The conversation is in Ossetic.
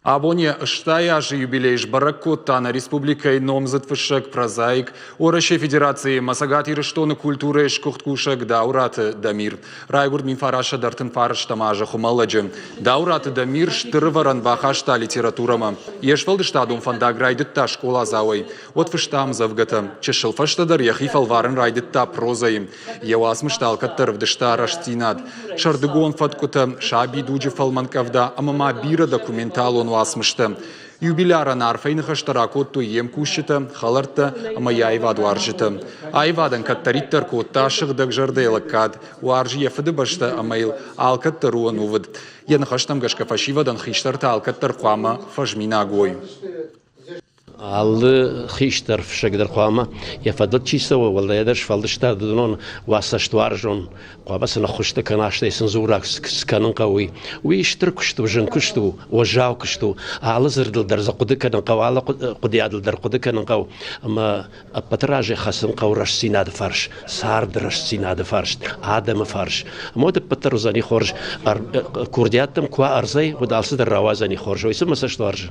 Абон йӕ 80 азы юбилей сбӕрӕг кодта нӕ республикӕйы номдзыд фыссӕг, прозаик, Уӕрӕсейы Федерацийы ӕмӕ Цӕгат Ирыстоны культурӕйы сгуыхт кусӕг Дауыраты Дамир. Райгуырд 1939 азы Хуымӕллӕджы. Дауыраты Дамир стыр ӕвӕрӕн бахаста литературӕмӕ. Йе сфӕлдыстадон фӕндаг райдыдта скъоладзауӕй. Уӕд фыста ӕмдзӕвгӕтӕ. Чысыл фӕстӕдӕр йӕхи фӕлварын райдыдта прозӕйы. Йӕ уацмыстӕ алкӕддӕр ӕвдыста рӕстдзинад. Сӕрдыгон фӕткъуытӕ, сабидуджы фӕлмӕн къӕвда ӕмӕ ма бирӕ документалон уацмыстӕ. Юбилярӕн арфӕйы ныхӕстӕ ракодтой йе мкусджытӕ, хӕлӕрттӕ ӕмӕ йӕ аивадуарзджытӕ. Аивадӕн кӕддӕриддӕр кодта сыгъдӕг зӕрдӕйы лӕггад, уарзы йӕ фыдыбӕстӕ ӕмӕ йыл алкӕддӕр у ӕнувыд. Йӕ ныхӕстӕм гӕсгӕ фӕсивӕдӕн хистӕртӕ алкӕддӕр хъуамӕ фӕзминаг уой. Алы хистӕр фыссӕг дӕр хъуамӕ йӕ фӕдыл чи цӕуы, уӕлдайдӕр сфӕлдыстадон уа цӕстуарзон, хъуамӕ сын ӕххуыстӕ кӕна, стӕй сын дзурӕг скӕнын хъӕуы. Уый. Уый стыр куыст у, зын куыст у, уӕззау куыст у. Алы дзырдыл дӕр дзы хъуыды кӕнын хъӕуы, алы хъуыдыйадыл дӕр хъуыды кӕнын хъӕуы. Ӕмӕ ӕппӕты разӕй хӕцын хъӕуы рӕстдзинады фарс, царды рӕстдзинады фарс, адӕмы фарс. Ӕмӕ уӕд ӕппӕт дӕр уыдзӕни хорз. Курдиаттӕм куы уа ӕрдзӕй, уӕд алцыдӕр рауадзӕни хорз. Уый цы мӕ цӕст уарзы.